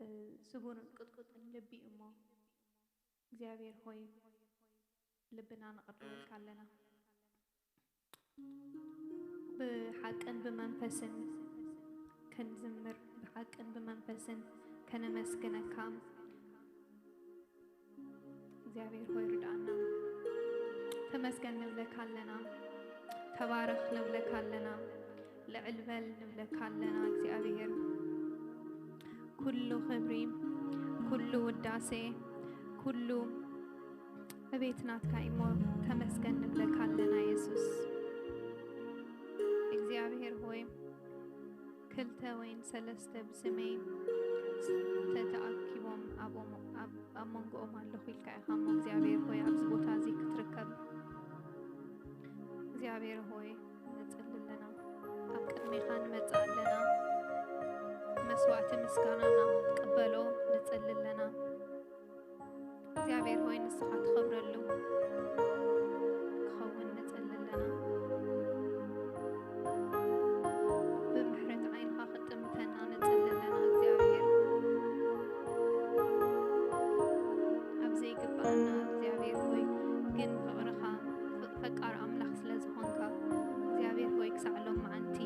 እ፣ ስቡርን ቅጥቁጥን ልቢ እዩ እሞ፣ እግዚኣብሔር ሆይ፣ ልብና ነቕርበልካ ኣለና። ብሓቅን ብመንፈስን ክንዝምር፣ ብሓቅን ብመንፈስን ከነመስግነካ እግዚኣብሔር ሆይ ርድኣና። ተመስገን ንብለካ ኣለና። ተባረኽ ንብለካ ኣለና። ልዕል በል ንብለካ ኣለና እግዚኣብሔር። ኩሉ ክብሪ፣ ኩሉ ውዳሴ፣ ኩሉ እቤት ናትካ እሞ ተመስገን ንብለካ ኣለና የሱስ። እግዚኣብሔር ሆይ ክልተ ወይን ሰለስተ ብስመይ ተተኣኪቦም ኣብኦም፣ ኣብ፣ ኣብ መንጎኦም ኣለኹ ኢልካ ኢኻ እሞ እግዚኣብሔር ሆይ ኣብዚ ቦታ እዚ ክትርከብ እግዚኣብሔር ሆይ ንጽሊ ኣለና። ኣብ ቅድሜኻ ንመጽእ ኣለና። መስዋዕቲ ምስጋናና ክትቅበሎ ንጽሊ ኣለና። እግዚኣብሔር ሆይ ንስኻ ትኸብረሉ ክኸውን ንጽሊ ኣለና። ብምሕረት ዓይንኻ ክትጥምተና ንጽሊ ኣለና እግዚኣብሔር። ኣብ ዘይግብኣና እግዚኣብሔር ሆይ ግን ፍቕርኻ ፍ-፣ ፈቃር ኣምላኽ ስለ ዝኾንካ እግዚኣብሔር ሆይ ክሳዕ ሎም መዓንቲ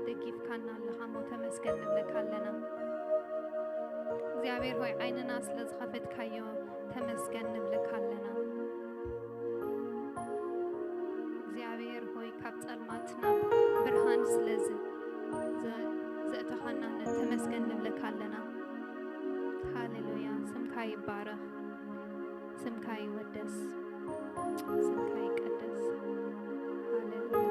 ደጊፍካና ኣለኻ እሞ ተመስገን ንብለካ ኣለና። እግዚኣብሔር ሆይ ዓይንና ስለ ዝኸፈትካዮ ተመስገን ንብለካ ኣለና። እግዚኣብሔር ሆይ ካብ ጸልማት ናብ ብርሃን ስለ ዝ-፣ ዘ-፣ ዘእተኻና ን-፣ ተመስገን ንብለካ ኣለና። ሃሌሉያ ስምካ ይባረኽ። ስምካ ይወደስ፣ ስምካ ይቀደስ። ሃሌሉያ።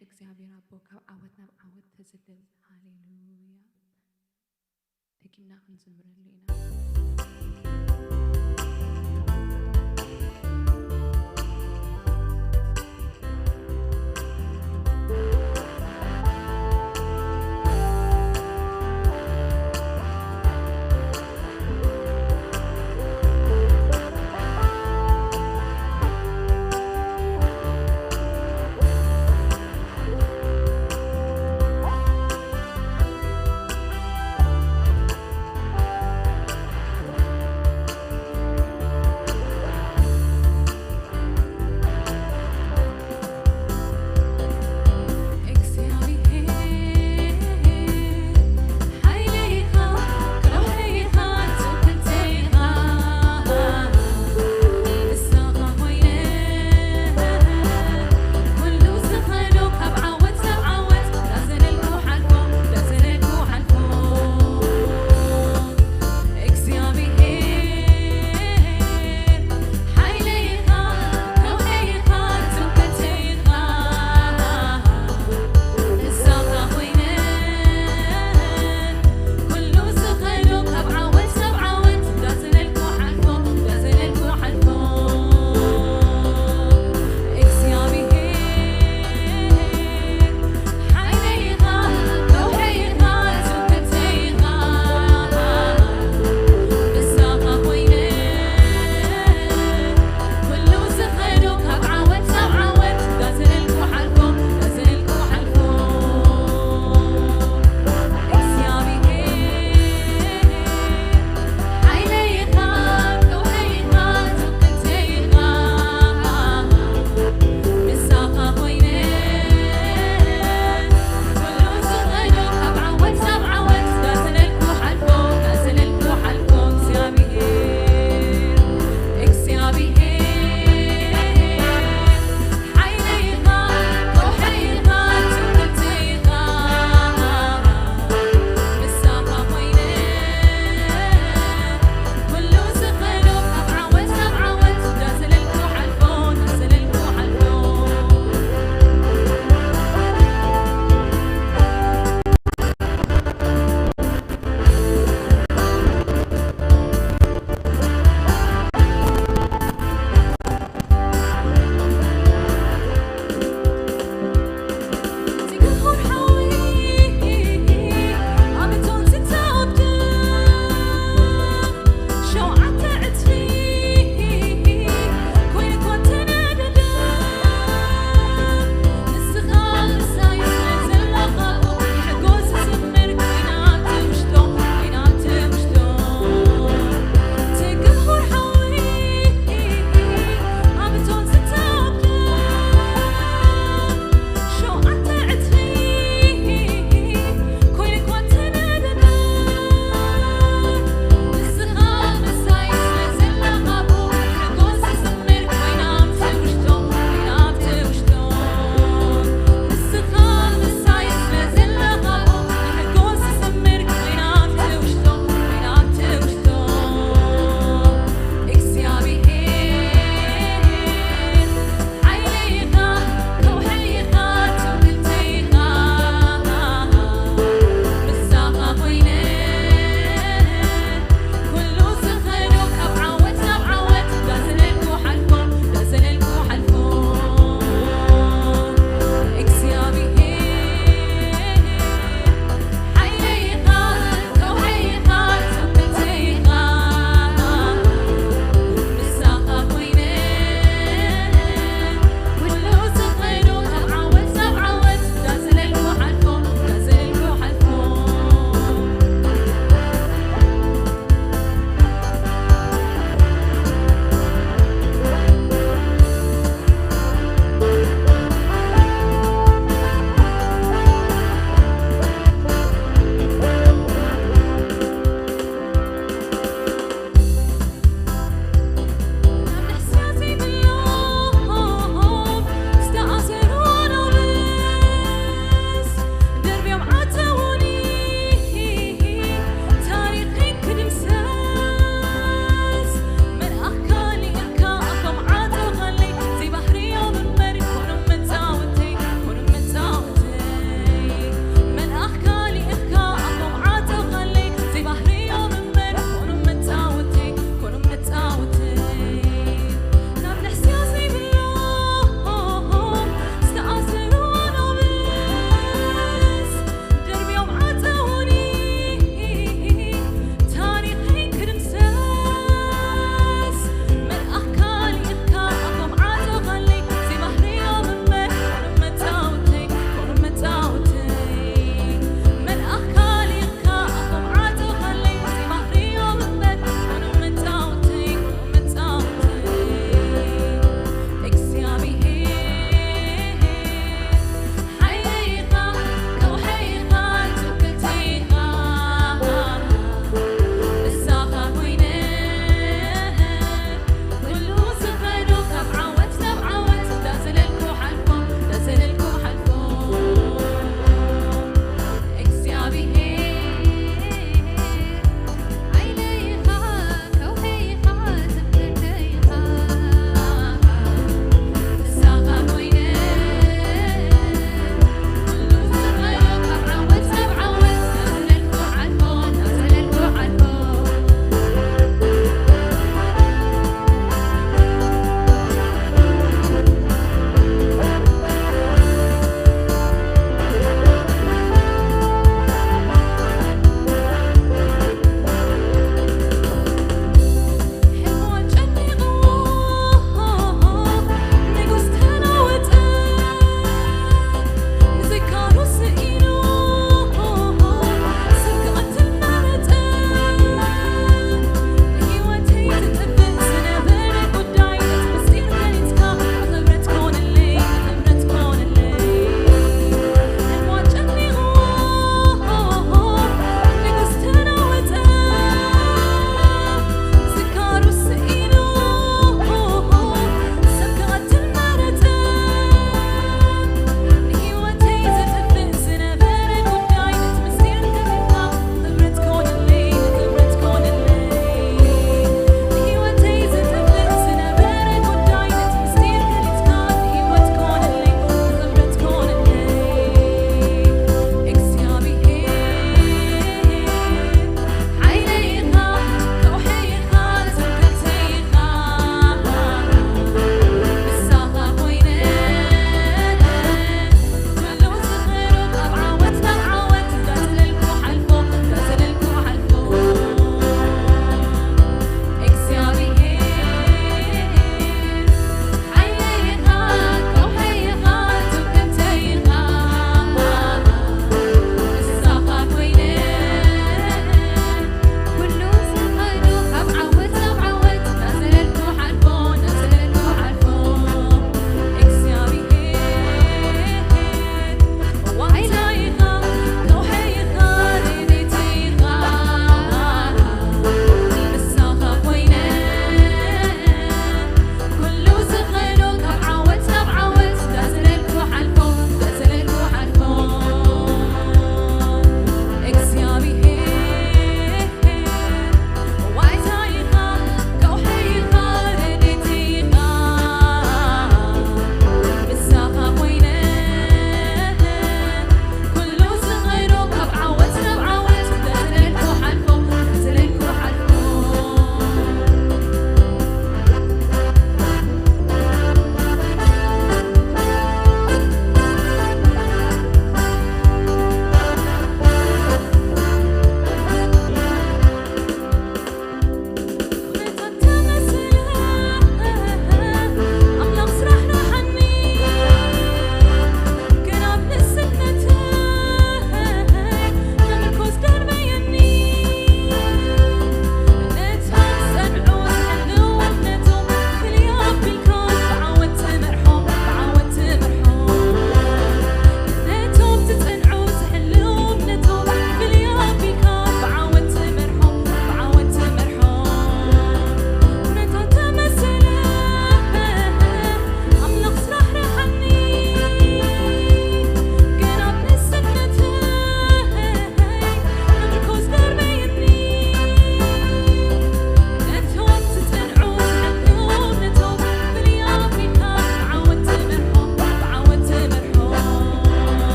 እግዚኣብሔር ኣቦ ካብ ዓወት ናብ ዓወት ተዝልል። ሃሌሉያ። ደጊምና ክንዝምረሉ ኢና።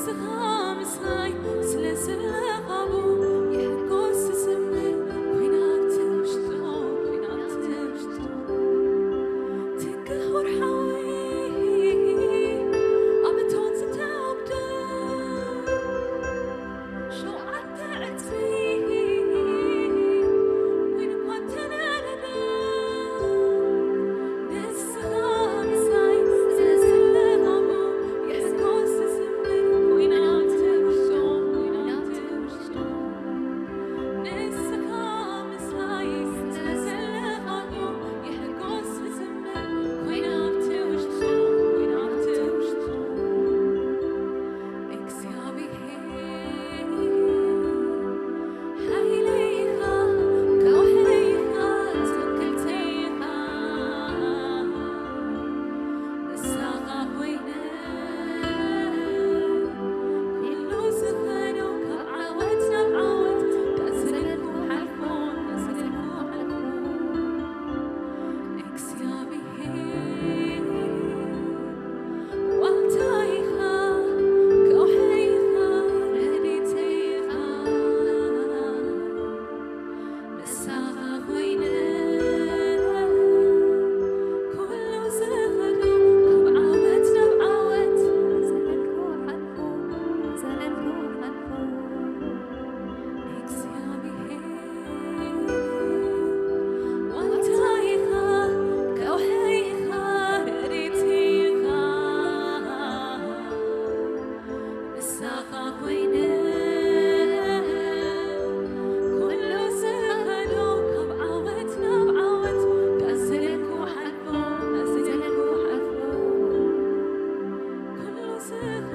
ንስኻ ምሳይ ስለ ዘለኻ ብኡ ይሕጎስ ዝዝምር፣ ኮይና ኣብቲ ውሽጡ፣ ኮይና ኣብቲ ውሽጡ ትግሁር ሓወይ ኣብ እቶን ዝተወግደ ሸውዓተ ዕጽፊ ኮይኑ እኳ እንተነደደ፣ ንስኻ ምሳይ ስለ ዘለኻ ብኡ ይሕጎስ ዝዝምር፣ ኮይና ኣብቲ ውሽጡ፣ ኮይና ኣብቲ ውሽጡ ንስኻ ምሳይ ስለ ዘለኻ ብኡ ይሕጎስ ዝዝምር፣ ኮይና ኣብቲ ውሽጡ፣ ኮይና ኣብቲ ውሽጡ እግዚኣብሔር ሓይለይ ኢኻ፣ ከውሒ ኢኻ፣ ትምክሕተይ ኢኻ። ንስኻ ኮይነ ኩሉ ዝኸዶ ካብ ዓወት ናብ ዓወት፣ እንዳዘለልኩ ሓልፎ፣ እንዳዘለልኩ ሓልፎ። እግዚኣብሔር ዋልታ ኢኻ፣ ከውሒ ኢኻ፣ ረድኤተይ ኢኻ። ንስኻ ኮይነ ኩሉ ዝኸዶ ካብ ዓወት ናብ ዓወት፣ እንዳዘለልኩ ሓልፎ፣ እንዳዘለልኩ ሓልፎ። እግዚኣብሔር ዋልታ ኢኻ፣ ከውሒ ኢኻ፣ ረድኤተይ ኢኻ። ንስኻ ኮይነ ኩሉ ዝኸዶ ካብ ዓወት ናብ ዓወት፣ እንዳዘለልኩ ሓልፎ፣ እንዳዘለልኩ ሓልፎ። ኩሉ ዝኸዶ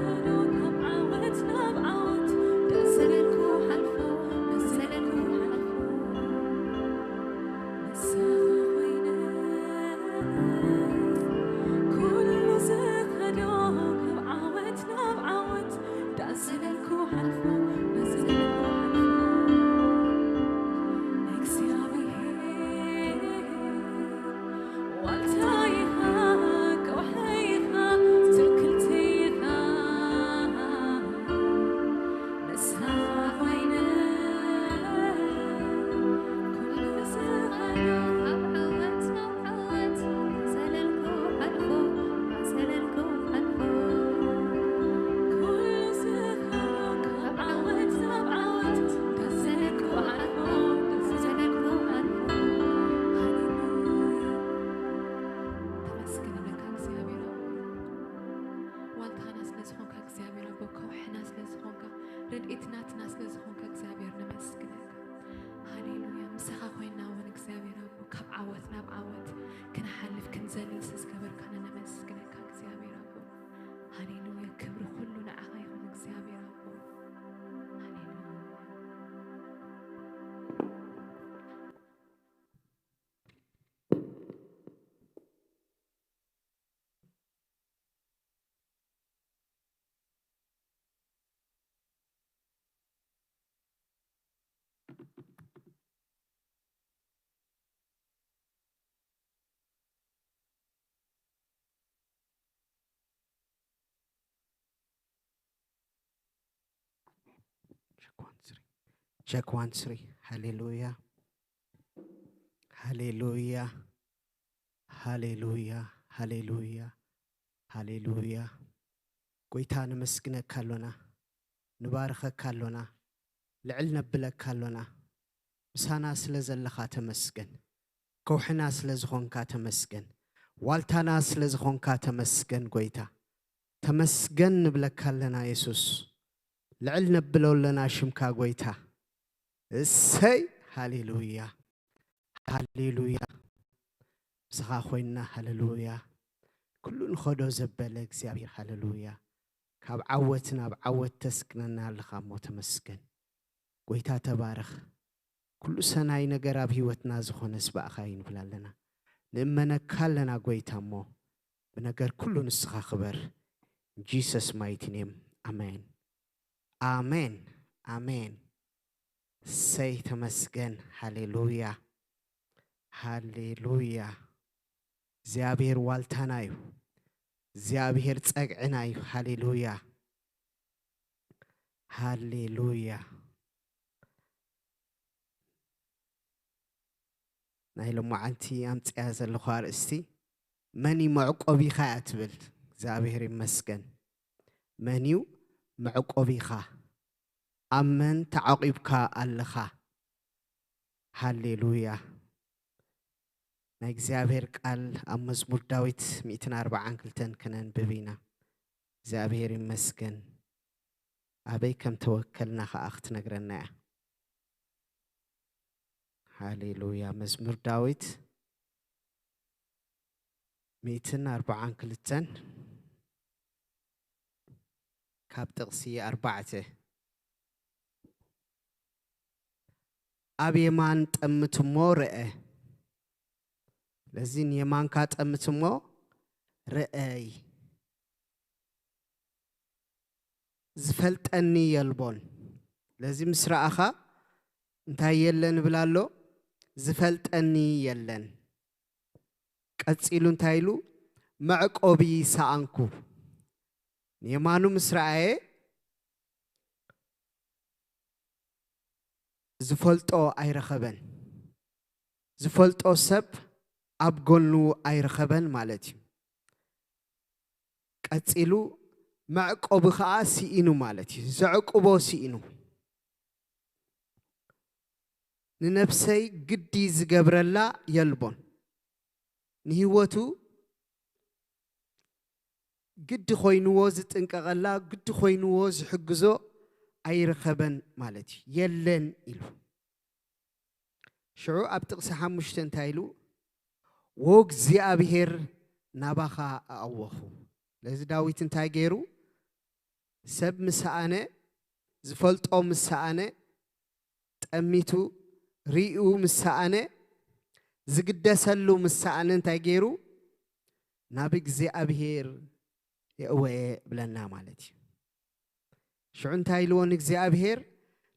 ካብ ዓወት ናብ ዓወት፣ እንዳዘለልኩ ሓልፎ፣ እንዳዘለልኩ ሓልፎ። ንስኻ ኮይነ ኩሉ ዝኸዶ ካብ ዓወት ናብ ዓወት፣ እንዳዘለልኩ ሓልፎ፣ እንዳዘለልኩ ሓልፎ። እግዚኣብሔር ዋልታ ኢኻ፣ ከውሒ ኢኻ፣ ትምክሕተይ ኢኻ። ንስኻ ኮይነ ኩሉ ዝኸዶ ካብ ዓወት ናብ ዓወት፣ እንዳዘለልኩ ሓልፎ፣ እንዳዘለልኩ ሓልፎ። ኩሉ ዝኸዶ ካብ ዓወት ናብ ዓወት፣ እንዳዘለልኩ ሓልፎ፣ እንዳዘለልኩ ሓልፎ። ሃሌሉያ። ተመስገን ኣለካ እግዚኣብሔር ኣቦ። ዋልታና ስለ ዝኾንካ እግዚኣብሔር ኣቦ፣ ከውሕና ስለ ዝኾንካ፣ ረድኤት ናትና ስለ ዝኾንካ እግዚኣብሔር ነመስግነካ። ሃሌሉያ። ምሳኻ ኮይና እውን እግዚኣብሔር ኣቦ ካብ ዓወት ናብ ዓወት ክንሓልፍ ክንዘልል ስለ ዝገበርካና ነመስግነካ እግዚኣብሔር ኣቦ። ሃሌሉያ። ክብሪ ኩሉ ንዓኻ ይኹን እግዚኣብሔር ኣቦ። ሃሌሉያ። Check one, three. ሃሌሉያ፣ ሃሌሉያ፣ ሃሌሉያ፣ ሃሌሉያ፣ ሃሌሉያ። ጎይታ፣ ነመስግነካ ኣሎና፣ ንባርኸካ ኣሎና፣ ልዕል ነብለካ ኣሎና። ምሳና ስለ ዘለኻ ተመስገን። ከውሕና ስለ ዝኾንካ ተመስገን። ዋልታና ስለ ዝኾንካ ተመስገን ጎይታ። ተመስገን ንብለካ ኣለና የሱስ። ልዕል ነብሎ ኣለና ሽምካ ጎይታ። እሰይ፣ ሃሌሉያ፣ ሃሌሉያ። ምሳኻ ኮይንና፣ ሃሌሉያ። ኩሉ ንኸዶ ዘበለ እግዚኣብሔር፣ ሃሌሉያ። ካብ ዓወት ናብ ዓወት ተስግነና ኣለኻ እሞ ተመስገን። ጎይታ ተባረኽ። ኩሉ ሰናይ ነገር ኣብ ህይወትና ዝኾነስ ብኣኻ እዩ ንብል ኣለና። ንእመነካ ኣለና ጎይታ እሞ ብነገር ኩሉ ንስኻ ክበር። In Jesus mighty name. ኣሜን። ኣሜን። ኣሜን። እሰይ ተመስገን። ሃሌሉያ። ሃሌሉያ። እግዚኣብሔር ዋልታና እዩ። እግዚኣብሔር ጸግዕና እዩ። ሃሌሉያ። ሃሌሉያ። ናይ ሎማዓንቲ ኣምፅያ ዘለኹ ኣርእስቲ፣ መን እዩ መዕቆቢኻ እያ ትብል። እግዚኣብሔር ይመስገን። መን እዩ መዕቆቢኻ? ኣብ መን ተዓቂብካ ኣለኻ? ሃሌሉያ። ናይ እግዚኣብሔር ቃል ኣብ መዝሙር ዳዊት ሚእትን ኣርባዓን ክልተን ክነንብብ ኢና። እግዚኣብሔር ይመስገን። ኣበይ ከም ተወከልና ኸኣ ክትነግረና እያ። ሃሌሉያ። መዝሙር ዳዊት ሚእትን ኣርባዓን ክልተን ካብ ጥቕሲ ኣርባዕተ። ኣብ የማን ጠምት እሞ ርአ። ስለዚ ንየማንካ ጠምት እሞ ርአይ። ዝፈልጠኒ የልቦን። ስለዚ ምስ ረኣኻ እንታይ የለን ይብል ኣሎ? ዝፈልጠኒ የለን። ቀጺሉ እንታይ ኢሉ? መዕቆቢ ሰኣንኩ። ንየማኑ ምስ ረኣየ ዝፈልጦ ኣይረኸበን። ዝፈልጦ ሰብ ኣብ ጎኑ ኣይረኸበን ማለት እዩ። ቀጺሉ መዕቆቢ ኸኣ ስኢኑ ማለት እዩ። ዘዕቁቦ ስኢኑ። ንነፍሰይ ግዲ ዝገብረላ የልቦን። ንህይወቱ ግዲ ኮይንዎ ዝጥንቀቐላ፣ ግዲ ኮይንዎ ዝሕግዞ ኣይረኸበን ማለት እዩ። የለን ኢሉ። ሽዑ ኣብ ጥቕሲ ሓሙሽተ እንታይ ኢሉ? "ወእግዚኣብሔር ናባኻ ኣእወኹ።" ስለዚ ዳዊት እንታይ ገይሩ? ሰብ ምስ ሰኣነ፣ ዝፈልጦ ምስ ሰኣነ፣ ጠሚቱ ርእዩ ምስ ሰኣነ፣ ዝግደሰሉ ምስ ሰኣነ እንታይ ገይሩ? ናብ እግዚኣብሔር የእወየ ብለና ማለት እዩ። ሽዑ እንታይ ኢልዎ ንእግዚኣብሔር?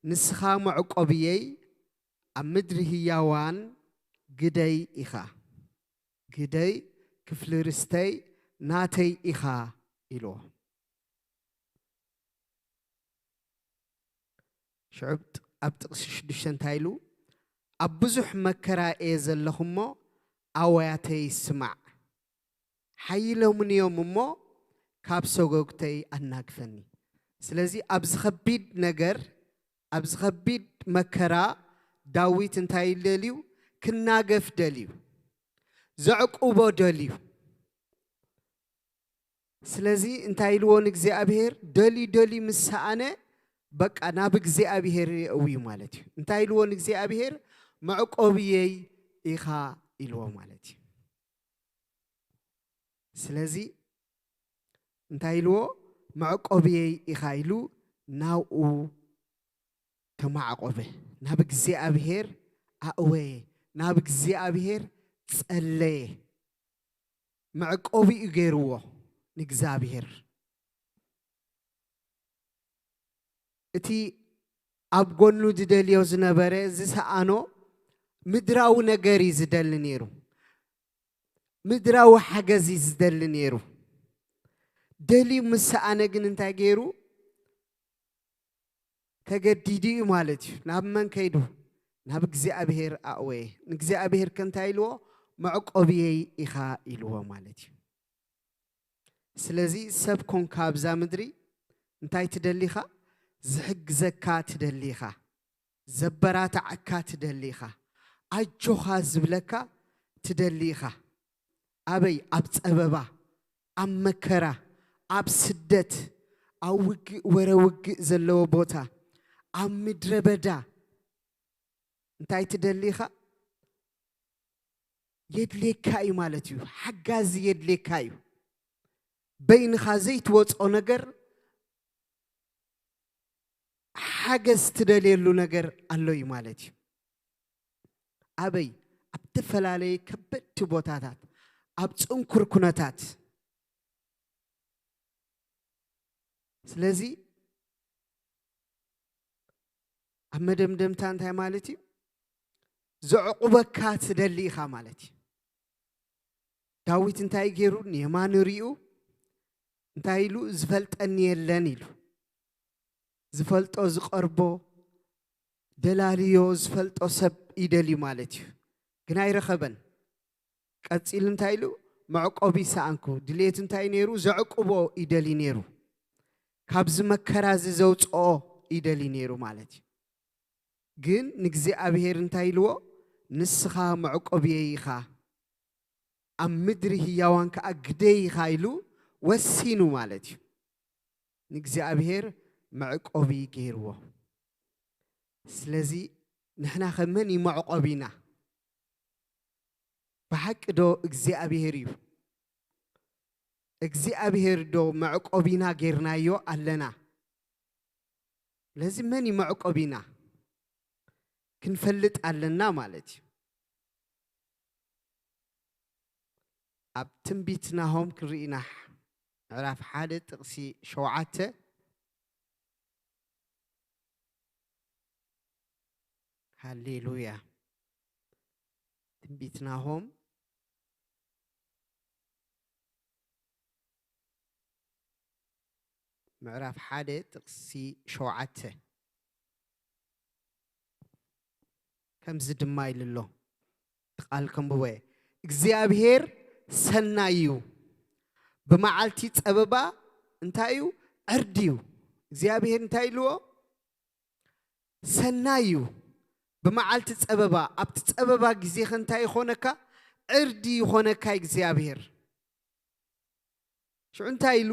"ንስኻ መዕቆብየይ፣ ኣብ ምድሪ ህያዋን ግደይ ኢኻ፣ ግደይ ክፍሊ ርስተይ ናተይ ኢኻ" ኢልዎ። ሽዑ ኣብ ጥቕሲ ሽዱሽተ እንታይ ኢሉ? "ኣብ ብዙሕ መከራ እየ ዘለኹ እሞ ኣውያተይ ስማዕ። ሓይሎምን እዮም እሞ ካብ ሰጎግተይ ኣናግፈኒ።" ስለዚ ኣብዚ ኸቢድ ነገር፣ ኣብዚ ኸቢድ መከራ ዳዊት እንታይ ደልዩ? ክናገፍ ደልዩ። ዘዕቁቦ ደልዩ። ስለዚ እንታይ ኢልዎ ንእግዚኣብሔር? ደልዩ ደልዩ ምስ ሰኣነ፣ በቃ ናብ እግዚኣብሔር የእውዩ ማለት እዩ። እንታይ ኢልዎ ንእግዚኣብሔር? "መዕቆብየይ ኢኻ" ኢልዎ ማለት እዩ። ስለዚ እንታይ ኢልዎ? "መዕቆብየይ ኢኻ" ኢሉ ናብኡ ተማዕቆበ። ናብ እግዚኣብሔር ኣእወየ፣ ናብ እግዚኣብሔር ጸለየ። መዕቆቢኡ ገይርዎ ንእግዚኣብሔር። እቲ ኣብ ጎኑ ዝደልዮ ዝነበረ፣ ዝሰኣኖ ምድራዊ ነገር እዩ ዝደሊ ነይሩ። ምድራዊ ሓገዝ እዩ ዝደሊ ነይሩ። ደልዩ ምስ ሰኣነ ግን እንታይ ገይሩ? ተገዲዱ እዩ ማለት እዩ። ናብ መን ከይዱ? ናብ እግዚኣብሔር ኣእወየ። ንእግዚኣብሔር ከ እንታይ ኢልዎ? መዕቆብየይ ኢኻ ኢልዎ ማለት እዩ። ስለዚ ሰብ ኮንካ ኣብዛ ምድሪ እንታይ ትደሊ ኢኻ? ዝሕግዘካ ትደሊ ኢኻ። ዘበራትዓካ ትደሊ ኢኻ። ኣጆኻ ዝብለካ ትደሊ ኢኻ። ኣበይ? ኣብ ጸበባ፣ ኣብ መከራ፣ ኣብ ስደት፣ ኣብ ውግእ ወረ ውግእ ዘለዎ ቦታ፣ ኣብ ምድረ በዳ እንታይ ትደሊ ኢኻ? የድልየካ እዩ ማለት እዩ። ሓጋዚ የድልየካ እዩ። በይንኻ ዘይትወጾ ነገር ሓገዝ ትደልየሉ ነገር ኣሎ እዩ ማለት እዩ። ኣበይ? ኣብ ዝተፈላለየ ከበድቲ ቦታታት፣ ኣብ ጽንኩር ኩነታት። ስለዚ ኣብ መደምደምታ እንታይ ማለት እዩ? ዘዕቁበካ ትደሊ ኢኻ ማለት እዩ። ዳዊት እንታይ ገይሩ? ንየማኑ ሪኡ እንታይ ኢሉ? "ዝፈልጠኒ የለን" ኢሉ። ዝፈልጦ ዝቐርቦ ደላልዮ ዝፈልጦ ሰብ ይደልዩ ማለት እዩ። ግን ኣይረኸበን። ቀጺሉ እንታይ ኢሉ? መዕቆቢ ሰኣንኩ። ድሌቱ እንታይ ነይሩ? ዘዕቁቦ ይደሊ ነይሩ። ካብዚ መከራ እዚ ዘውፅኦ ይደሊ ነይሩ ማለት እዩ። ግን ንእግዚኣብሔር እንታይ ኢልዎ? ንስኻ መዕቆብየይ ኢኻ፣ ኣብ ምድሪ ህያዋን ከኣ ግደይ ኢኻ ኢሉ ወሲኑ ማለት እዩ። ንእግዚኣብሔር መዕቆቢ ገይርዎ። ስለዚ ንሕና ከ መን እዩ መዕቆቢና? ብሓቂ ዶ እግዚኣብሔር እዩ? እግዚኣብሔር ዶ መዕቆቢና ጌርናዮ ኣለና? ስለዚ መን እዩ መዕቆቢና? ክንፈልጥ ኣለና ማለት እዩ። ኣብ ትንቢት ናሆም ክንርኢ ኢና። ምዕራፍ ሓደ ጥቕሲ ሸውዓተ። ሃሌሉያ። ትንቢት ናሆም ምዕራፍ ሓደ ጥቕሲ ሸውዓተ። ከምዚ ድማ ኢሉ ኣሎ። እቲ ቃል ከንብቦ እየ። እግዚኣብሔር ሰናይ እዩ፣ ብመዓልቲ ጸበባ እንታይ እዩ? ዕርዲ እዩ። እግዚኣብሔር እንታይ ኢልዎ? ሰናይ እዩ። ብመዓልቲ ጸበባ፣ ኣብቲ ጸበባ ግዜኸ እንታይ ይኾነካ? ዕርዲ ይኾነካ እግዚኣብሔር። ሽዑ እንታይ ኢሉ?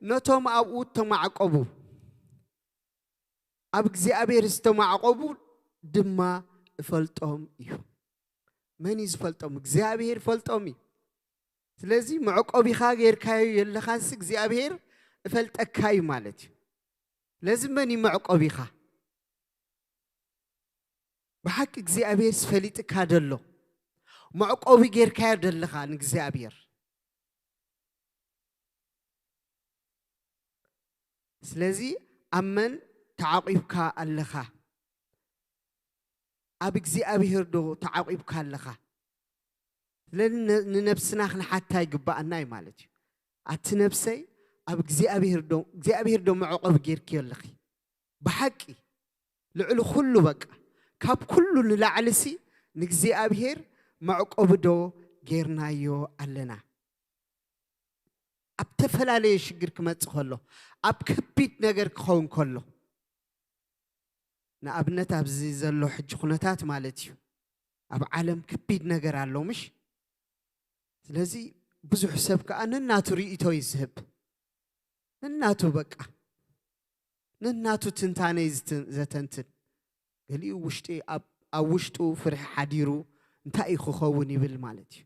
ነቶም ኣብኡ እተማዕቆቡ፣ ኣብ እግዚኣብሔር ዝተማዕቆቡ ድማ እፈልጦም እዩ። መን እዩ ዝፈልጦም? እግዚኣብሔር ይፈልጦም እዩ። ስለዚ መዕቆቢኻ ጌርካዮ የለኻንስ እግዚኣብሔር እፈልጠካ እዩ ማለት እዩ። ስለዚ መን እዩ መዕቆቢኻ? ብሓቂ እግዚኣብሔር ዝፈሊጥካ ደሎ፣ መዕቆቢ ጌርካዮ ደለኻ ንእግዚኣብሔር። ስለዚ ኣብ መን ተዓቂብካ ኣለኻ? ኣብ እግዚኣብሔር ዶ ተዓቂብካ ኣለኻ? ስለዚ ነ-፣ ንነብስና ክንሓታ ይግባኣና እዩ ማለት እዩ። ኣቲ ነብሰይ፣ ኣብ እግዚኣብሔር ዶ፣ እግዚኣብሔር ዶ መዕቆቢ ጌርክዮ ኣለኺ? ብሓቂ ልዕሊ ኩሉ፣ በቃ ካብ ኩሉ ንላዕሊሲ ንእግዚኣብሔር መዕቆቢ ዶ ጌርናዮ ኣለና? ኣብ ተፈላለየ ሽግር ክመጽእ ከሎ፣ ኣብ ከቢድ ነገር ክኸውን ከሎ፣ ንኣብነት ኣብዚ ዘሎ ሕጂ ኩነታት ማለት እዩ። ኣብ ዓለም ከቢድ ነገር ኣሎ ምሽ? ስለዚ ብዙሕ ሰብ ከኣ ነናቱ ርእይቶ እዩ ዝህብ። ነናቱ በቃ፣ ነናቱ ትንታነ እዩ ዝት-፣ ዘተንትን። ገሊኡ ውሽጢ ኣብ፣ ኣብ ውሽጡ ፍርሒ ሓዲሩ እንታይ እዩ ክኸውን ይብል ማለት እዩ።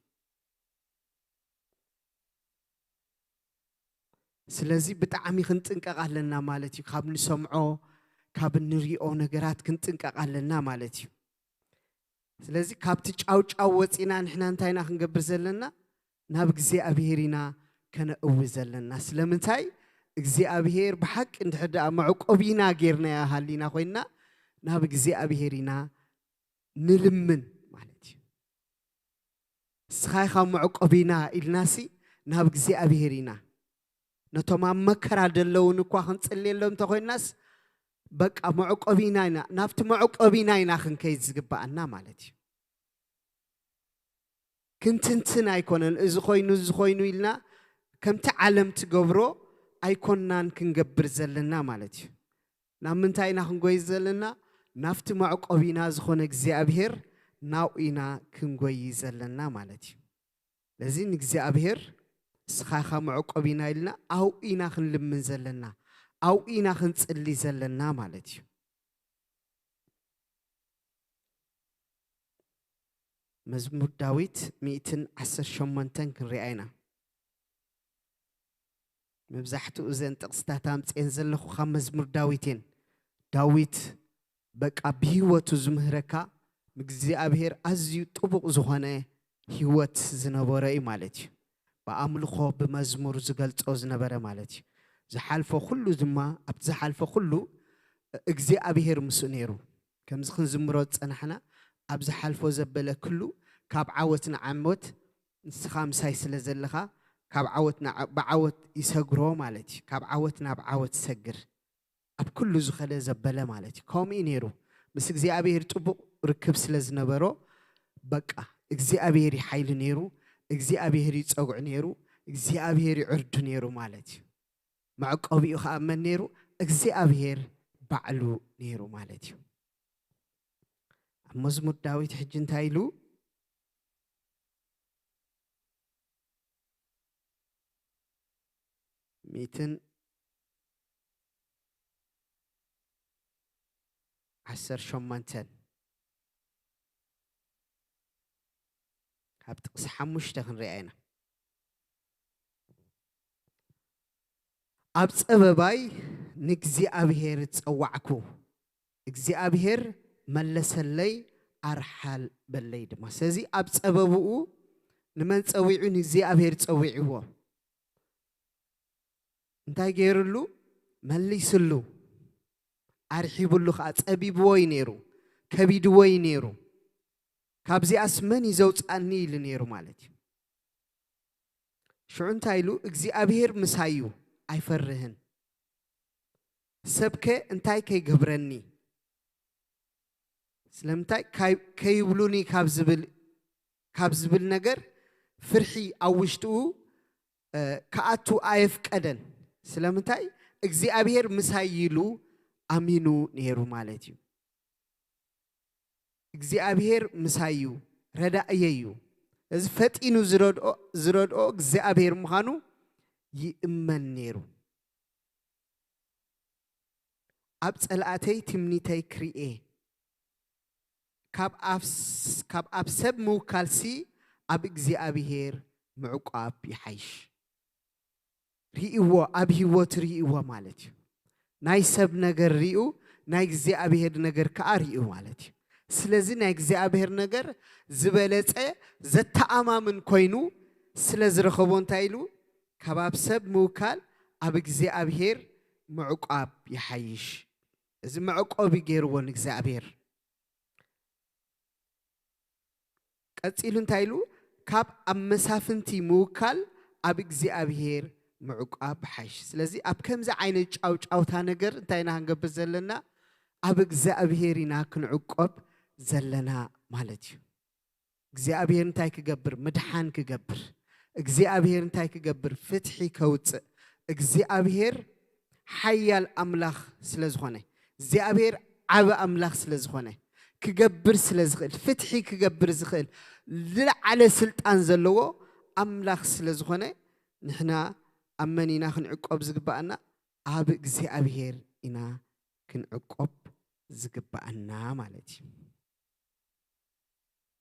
ስለዚ ብጣዕሚ ክንጥንቀቕ ኣለና ማለት እዩ። ካብ ንሰምዖ፣ ካብ እንሪኦ ነገራት ክንጥንቀቕ ኣለና ማለት እዩ። ስለዚ ካብቲ ጫውጫው ወፂና ንሕና እንታይ ኢና ክንገብር ዘለና? ናብ እግዚኣብሔር ኢና ከነእዊ ዘለና። ስለምንታይ? እግዚኣብሔር ብሓቂ እንድሕር ደኣ መዕቆቢና ጌርናዮ ሃሊና ኮይንና፣ ናብ እግዚኣብሔር ኢና ንልምን ማለት እዩ። ንስኻ ኢኻ መዕቆቢና ኢልናሲ ናብ እግዚኣብሔር ኢና። ነቶም ኣብ መከራ ዘለውን እኳ ክንጽልየሎም እንተኾይናስ፣ በቃ መዕቆቢና ኢና፣ ናብቲ መዕቆቢና ኢና ክንከይድ ዝግብኣና ማለት እዩ። ክንትንትን ኣይኮነን፣ እዚ ኮይኑ፣ እዚ ኮይኑ ኢልና ከምቲ ዓለም ትገብሮ ኣይኮናን ክንገብር ዘለና ማለት እዩ። ናብ ምንታይ ኢና ክንጎይ ዘለና? ናብቲ መዕቆቢና ዝኾነ እግዚኣብሔር ናብኡ ኢና ክንጎይ ዘለና ማለት እዩ። ስለዚ ንእግዚኣብሔር ንስኻ ኢኻ መዕቆቢና ኢልና ኣብኡ ኢና ክንልምን ዘለና፣ ኣብኡ ኢና ክንጽሊ ዘለና ማለት እዩ። መዝሙር ዳዊት ሚእትን ዓሰርተ ሸሞንተን ክንሪኣ ኢና። መብዛሕትኡ እዘን ጥቕስታት ኣምፅኤን ዘለኹ ካብ መዝሙር ዳዊት እየን። ዳዊት በቃ ብህይወቱ ዝምህረካ እግዚኣብሔር ኣዝዩ ጥቡቕ ዝኾነ ህይወት ዝነበረ እዩ ማለት እዩ። ብኣምልኾ ብመዝሙር ዝገልጾ ዝነበረ ማለት እዩ። ዝሓልፎ ኩሉ ድማ፣ ኣብቲ ዝሓልፎ ኩሉ እግዚኣብሔር ምስኡ ነይሩ። ከምዚ ክንዝምሮ ዝጸናሕና፣ ኣብ ዝሓልፎ ዘበለ ኩሉ ካብ ዓወት ንዓወት ንስኻ ምሳይ ስለ ዘለኻ፣ ካብ ዓወት ንዓ-፣ ብዓወት ይሰግሮ ማለት እዩ። ካብ ዓወት ናብ ዓወት ይሰግር። ኣብ ኩሉ ዝኸደ ዘበለ ማለት እዩ። ከምኡ እዩ ነይሩ። ምስ እግዚኣብሔር ጥቡቕ ርክብ ስለ ዝነበሮ፣ በቃ እግዚኣብሔር እዩ ሓይሉ ነይሩ፣ እግዚኣብሔር እዩ ጸጉዑ ነይሩ፣ እግዚኣብሔር እዩ ዕርዱ ነይሩ ማለት እዩ። መዕቆቢኡ ኸኣ መን ነይሩ? እግዚኣብሔር ባዕሉ ነይሩ ማለት እዩ። ኣብ መዝሙር ዳዊት ሕጂ እንታይ ኢሉ? ሚእትን ዓሰርተ ሸሞንተን ካብ ጥቕሲ ሓሙሽተ ክንሪኣ ኢና። ኣብ ጸበባይ ንእግዚኣብሔር ጸዋዕኩ፣ እግዚኣብሔር መለሰለይ፣ ኣርሓል በለይ ድማ። ስለዚ ኣብ ጸበብኡ ንመን ጸዊዑ? ንእግዚኣብሔር ጸዊዕዎ። እንታይ ገይርሉ? መሊስሉ። ኣርሒብሉ ኸዓ። ጸቢብዎ እዩ ነይሩ፣ ከቢድዎ እዩ ነይሩ። ካብዚኣስ መን እዩ ዘውፅኣኒ ኢሉ ነይሩ ማለት እዩ። ሽዑ እንታይ ኢሉ? እግዚኣብሔር ምሳይ እዩ፣ ኣይፈርህን። ሰብከ እንታይ ከይገብረኒ? ስለምንታይ ካይ-፣ ከይብሉኒ ካብ ዝብል፣ ካብ ዝብል ነገር ፍርሒ ኣብ ውሽጥኡ፣ እ፣ ክኣቱ ኣየፍቀደን። ስለምንታይ? እግዚኣብሔር ምሳይ ኢሉ ኣሚኑ ነይሩ ማለት እዩ። እግዚኣብሔር ምሳይ እዩ፣ ረዳእየይ እዩ። እዚ ፈጢኑ ዝረድኦ፣ ዝረድኦ እግዚኣብሔር ምዃኑ ይእመን ነይሩ። ኣብ ጸላእተይ ትምኒተይ ክርኤ፣ ካብ ኣፍስ-፣ ካብ ኣብ ሰብ ምውካልሲ ኣብ እግዚኣብሔር ምዕቋብ ይሓይሽ። ርእይዎ፣ ኣብ ህይወት ርእይዎ ማለት እዩ። ናይ ሰብ ነገር ርእዩ፣ ናይ እግዚኣብሔር ነገር ከኣ ርእዩ ማለት እዩ። ስለዚ ናይ እግዚኣብሔር ነገር ዝበለጸ ዘተኣማምን ኮይኑ ስለ ዝረኸቦ እንታይ ኢሉ? ካብ ኣብ ሰብ ምውካል ኣብ እግዚኣብሔር ምዕቋብ ይሓይሽ። እዚ መዕቆቢ ገይርዎ ንእግዚኣብሔር። ቀጺሉ እንታይ ኢሉ? ካብ ኣብ መሳፍንቲ ምውካል ኣብ እግዚኣብሔር ምዕቋብ ሓይሽ። ስለዚ ኣብ ከምዚ ዓይነት ጫውጫውታ ነገር እንታይ ኢና ክንገብር ዘለና? ኣብ እግዚኣብሔር ኢና ክንዕቆብ ዘለና ማለት እዩ። እግዚኣብሔር እንታይ ክገብር? ምድሓን ክገብር። እግዚኣብሔር እንታይ ክገብር? ፍትሒ ከውፅእ። እግዚኣብሔር ሓያል ኣምላኽ ስለ ዝኾነ፣ እግዚኣብሔር ዓቢ ኣምላኽ ስለ ዝኾነ፣ ክገብር ስለ ዝኽእል፣ ፍትሒ ክገብር ዝኽእል፣ ዝለዓለ ስልጣን ዘለዎ ኣምላኽ ስለ ዝኾነ፣ ንሕና ኣብ መን ኢና ክንዕቆብ ዝግባኣና? ኣብ እግዚኣብሔር ኢና ክንዕቆብ ዝግባኣና ማለት እዩ።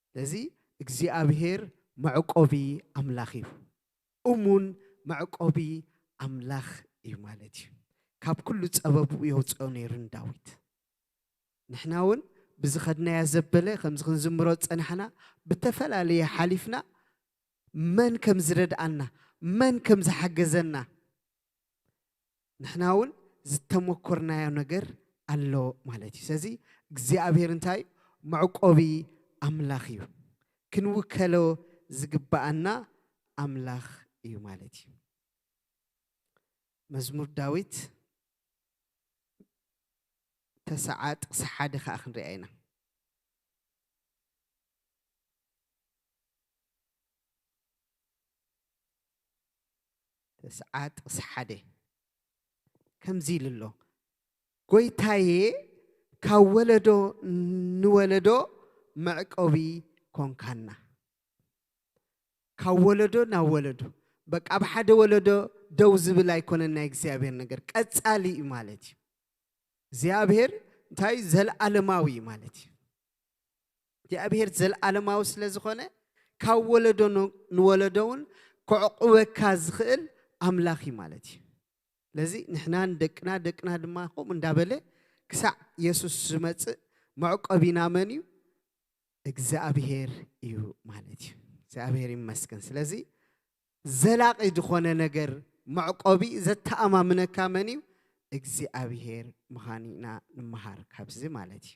ስለዚ እግዚኣብሔር መዕቆቢ ኣምላኽ እዩ። እሙን መዕቆቢ ኣምላኽ እዩ ማለት እዩ። ካብ ኩሉ ጸበብኡ የውፅኦ ነይሩ ንዳዊት። ንሕና እውን ብዝኸድናዮ ዘበለ ከምዚ ክንዝምሮ ዝጸናሕና፣ ብተፈላለየ ሓሊፍና መን ከም ዝረድኣና፣ መን ከም ዝሓገዘና፣ ንሕና እውን ዝተመኮርናዮ ነገር ኣሎ ማለት እዩ። ስለዚ እግዚኣብሔር እንታይ? መዕቆቢ ኣምላኽ እዩ። ክንውከሎ ዝግባኣና ኣምላኽ እዩ ማለት እዩ። መዝሙር ዳዊት ተስዓ ጥቕሲ ሓደ ኸዓ ክንሪኣ ኢና። ተስዓ ጥቕሲ ሓደ ከምዚ ኢሉ ኣሎ፣ "ጎይታዬ፣ ካብ ወለዶ ንወለዶ መዕቆቢ ኮንካና።" ካብ ወለዶ ናብ ወለዶ፣ በቃ ኣብ ሓደ ወለዶ ደው ዝብል ኣይኮነን ናይ እግዚኣብሔር ነገር፣ ቀጻሊ እዩ ማለት እዩ። እግዚኣብሔር እንታይ? ዘልኣለማዊ እዩ ማለት እዩ። እግዚኣብሔር ዘልኣለማዊ ስለ ዝኾነ፣ ካብ ወለዶ ን-፣ ንወለዶ እውን ከዕቁበካ ዝኽእል ኣምላኽ እዩ ማለት እዩ። ስለዚ ንሕና ንደቅና፣ ደቅና ድማ ከምኡ እንዳበለ ክሳዕ የሱስ ዝመጽእ መዕቆቢና መን እዩ? እግዚኣብሔር እዩ ማለት እዩ። እግዚኣብሔር ይመስገን። ስለዚ ዘላቒ ዝኾነ ነገር መዕቆቢ ዘተኣማምነካ መን እዩ? እግዚኣብሔር ምዃኑ ኢና ንመሃር ካብዚ ማለት እዩ።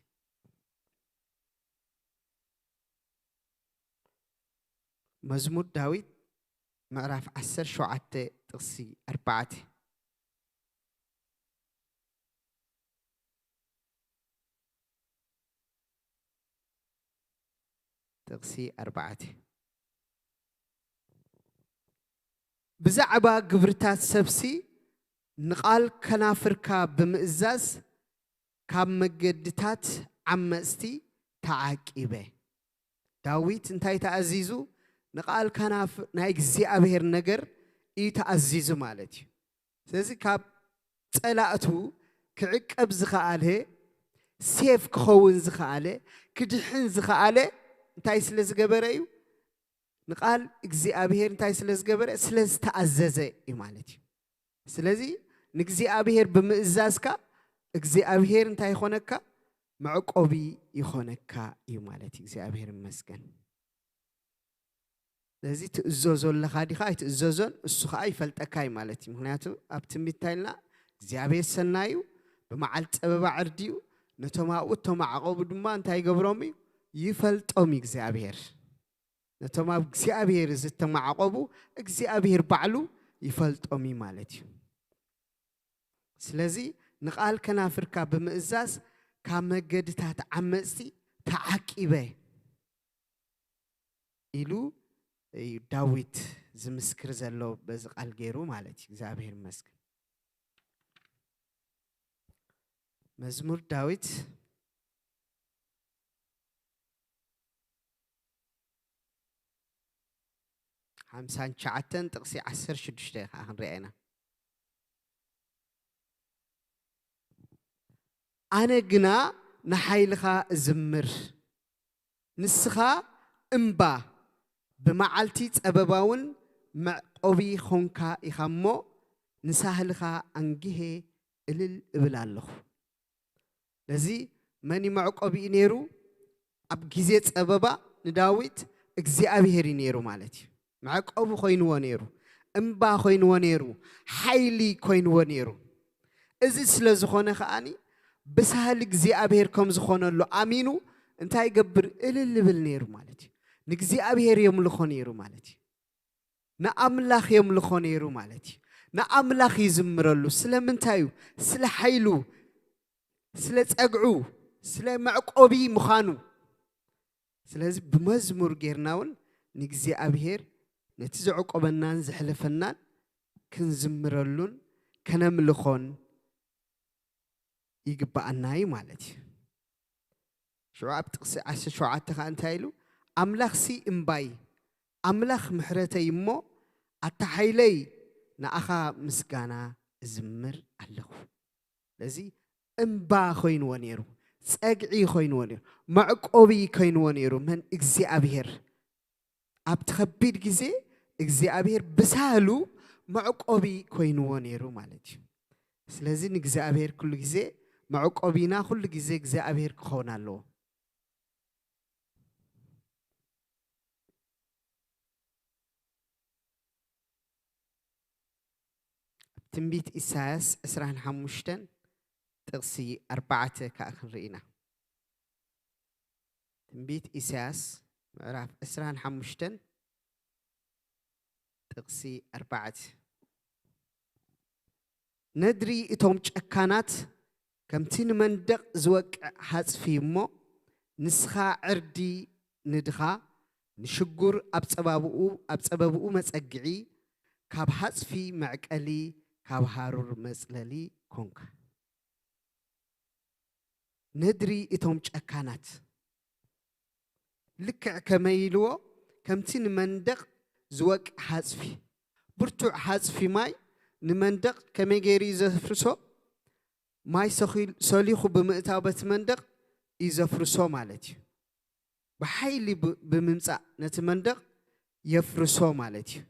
መዝሙር ዳዊት ምዕራፍ ዓሰርተ ሸውዓተ ጥቕሲ ኣርባዕተ። ጥቕሲ ኣርባዕተ። ብዛዕባ ግብርታት ሰብሲ ንቓል ከናፍርካ ብምእዛዝ ካብ መገድታት ዓመጽቲ ተዓቂበ። ዳዊት እንታይ ተኣዚዙ? ንቓል ከናፍ-፣ ናይ እግዚኣብሔር ነገር እዩ ተኣዚዙ ማለት እዩ። ስለዚ ካብ ጸላእቱ ክዕቀብ ዝኸኣለ፣ ሴፍ ክኸውን ዝኸኣለ፣ ክድሕን ዝኸኣለ እንታይ ስለ ዝገበረ እዩ? ንቓል እግዚኣብሔር እንታይ ስለ ዝገበረ? ስለ ዝተኣዘዘ እዩ ማለት እዩ። ስለዚ ንእግዚኣብሔር ብምእዛዝካ እግዚኣብሔር እንታይ ይኾነካ? መዕቆቢ ይኾነካ እዩ ማለት እዩ። እግዚኣብሔር ይመስገን። ስለዚ ትእዘዞ ኣለኻ ዲኻ ኣይትእዘዞን እሱ ኸዓ ይፈልጠካ እዩ ማለት እዩ። ምኽንያቱ ኣብ ትንቢት እንታይ ኢልና? እግዚኣብሔር ሰናይ እዩ፣ ብመዓልቲ ጸበባ ዕርዲ እዩ፣ ነቶም ኣብኡ እቶም ኣዕቆቡ ድማ እንታይ ይገብሮም እዩ? ይፈልጦም እዩ እግዚኣብሔር። ነቶም ኣብ እግዚኣብሔር ዝተማዕቆቡ እግዚኣብሔር ባዕሉ ይፈልጦም እዩ ማለት እዩ። ስለዚ ንቓል ከናፍርካ ብምእዛዝ ካብ መገድታት ዓመጽቲ ተዓቂበ ኢሉ እዩ ዳዊት ዝምስክር ዘሎ በዚ ቃል ገይሩ ማለት እዩ። እግዚኣብሔር ይመስገን። መዝሙር ዳዊት ሓምሳን ትሽዓተን ጥቕሲ ዓሰርተ ሽዱሽተ ከዓ ክንሪኣ ኢና። ኣነ ግና ንሓይልኻ እዝምር፣ ንስኻ እምባ፣ ብመዓልቲ ጸበባውን መዕቆቢ ኾንካ ኢኻ እሞ፣ ንሳህልኻ ኣንጊሄ እልል እብል ኣለኹ። ነዚ መን እዩ መዕቆቢኡ ነይሩ? ኣብ ግዜ ጸበባ ንዳዊት እግዚኣብሔር እዩ ነይሩ ማለት እዩ። መዕቆቢ ኮይንዎ ነይሩ፣ እምባ ኮይንዎ ነይሩ፣ ሓይሊ ኮይንዎ ነይሩ። እዚ ስለ ዝኾነ ከኣኒ ብሳህል እግዚኣብሔር ከም ዝኾነሉ ኣሚኑ እንታይ ይገብር? እልል ይብል ነይሩ ማለት እዩ። ንእግዚኣብሔር የምልኾ ነይሩ ማለት እዩ። ንኣምላኽ የምልኾ ነይሩ ማለት እዩ። ንኣምላኽ ይዝምረሉ። ስለምንታይ እዩ? ስለ ሓይሉ፣ ስለ ጸግዑ፣ ስለ መዕቆቢ ምዃኑ። ስለዚ ብመዝሙር ጌርና እውን ንእግዚኣብሔር ነቲ ዘዕቆበናን ዘሕለፈናን ክንዝምረሉን ከነምልኾን ይግብኣና እዩ ማለት እዩ። ሽዑ ኣብ ጥቕሲ ዓሰርተ ሸውዓተ ኸዓ እንታይ ኢሉ? ኣምላኽሲ እምባይ፣ ኣምላኽ ምሕረተይ እሞ ኣታ ሓይለይ፣ ንኣኻ ምስጋና እዝምር ኣለኹ። ስለዚ እምባ ኮይንዎ ነይሩ፣ ጸግዒ ኮይንዎ ነይሩ፣ መዕቆቢ ኮይንዎ ነይሩ። መን? እግዚኣብሔር። ኣብቲ ከቢድ ግዜ እግዚኣብሔር ብሳህሉ መዕቆቢ ኮይንዎ ነይሩ ማለት እዩ። ስለዚ ንእግዚኣብሔር ኩሉ ግዜ መዕቆቢና ኩሉ ግዜ እግዚኣብሔር ክኸውን ኣለዎ። ትንቢት ኢሳያስ ዕስራን ሓሙሽተን ጥቕሲ ኣርባዕተ ከኣ ክንርኢ ኢና። ትንቢት ኢሳያስ ምዕራፍ ዕስራን ሓሙሽተን ጥቕሲ ኣርባዕተ። ነድሪ እቶም ጨካናት ከምቲ ንመንደቕ ዝወቅዕ ሓጽፊ እሞ፣ ንስኻ ዕርዲ ንድኻ፣ ንሽጉር ኣብ ጸባብኡ፣ ኣብ ጸበብኡ መጸግዒ፣ ካብ ሓጽፊ መዕቀሊ፣ ካብ ሃሩር መጽለሊ ኮንካ። ነድሪ እቶም ጨካናት ልክዕ ከመይ ኢልዎ? ከምቲ ንመንደቕ ዝወቅዕ ሓጽፊ፣ ብርቱዕ ሓጽፊ ማይ ንመንደቕ ከመይ ገይሩ እዩ ዘፍርሶ? ማይ ሰኺል-፣ ሰሊኹ ብምእታው በቲ መንደቕ እዩ ዘፍርሶ ማለት እዩ። ብሓይሊ ብ-፣ ብምምጻእ ነቲ መንደቕ የፍርሶ ማለት እዩ።